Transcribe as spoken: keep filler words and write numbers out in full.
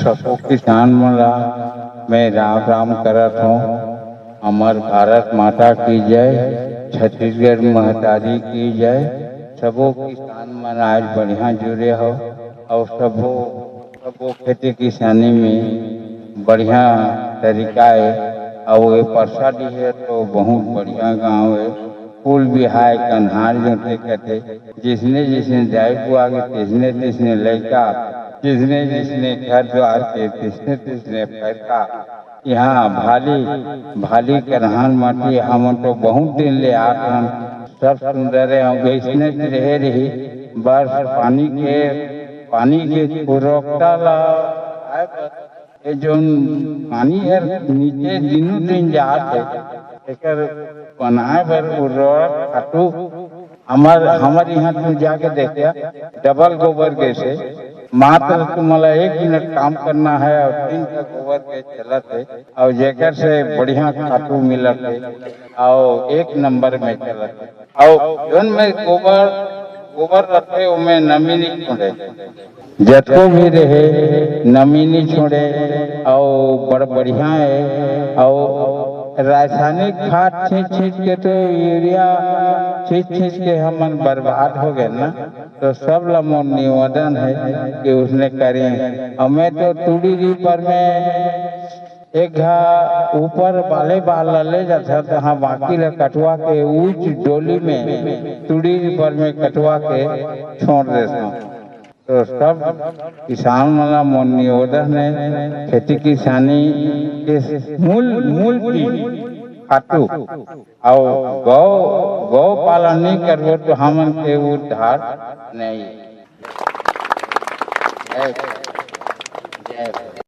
सबो किसान मन ला मैं राम राम करत हूँ। हमर भारत माता की जय, छत्तीसगढ़ महतारी की जय। सबो किसान मन आज बढ़िया जुरे हो और सबो सबो खेती किसानी में बढ़िया तरीका है। और ये परसा डीह तो बहुत बढ़िया गांव है। कुल बिहाय कन्हार जोते कथे, जिसने जिसने दाई बुआ के, तिसने तिसने लइका, जिसने जिसने घर द्वार के, तिसने तिसने पैसा। यहाँ भाली भाली करहान माटी हमन तो बहुत दिन ले आत हन। सब सुंदर है, हम वैसने रहे रही। बस पानी के पानी के पुरवठा ला आए बर ये जोन पानी हर नीचे दिनों दिन जात है, एकर बनाए बर उर्वरक खातू हमर हमर यहाँ तू जाके देखिया, डबल गोबर गैस है। मात्र तुम्हाला एक मिनट काम करना है और तीन का गोबर गैस चलत है और जेकर से बढ़िया खातू मिलत है और एक नंबर में चलत है। और जोन में गोबर गोबर रखे ओमे नमी नहीं छोड़े, जतको भी रहे नमी नहीं छोड़े। और बड़ बढ़िया है। और रासायनिक खाद छींच छींच के तो यूरिया छींच छींच के हमन बर्बाद हो गए ना। तो सब ला मोर निवेदन है कि उसने करें। और मैं तो तूड़ी रीपर में एक घा ऊपर वाले बाल ला ले जाता, तो हाँ बाकी ला कटवा के ऊंच डोली में तूड़ी रीपर में कटवा के छोड़ देता हूँ। तो सब किसान मन ला मोर निवेदन है, खेती किसानी के मूल मूल चीज खातू। और गौ गौ पालन नहीं करबो तो हमन के उद्धार नहीं। जय जय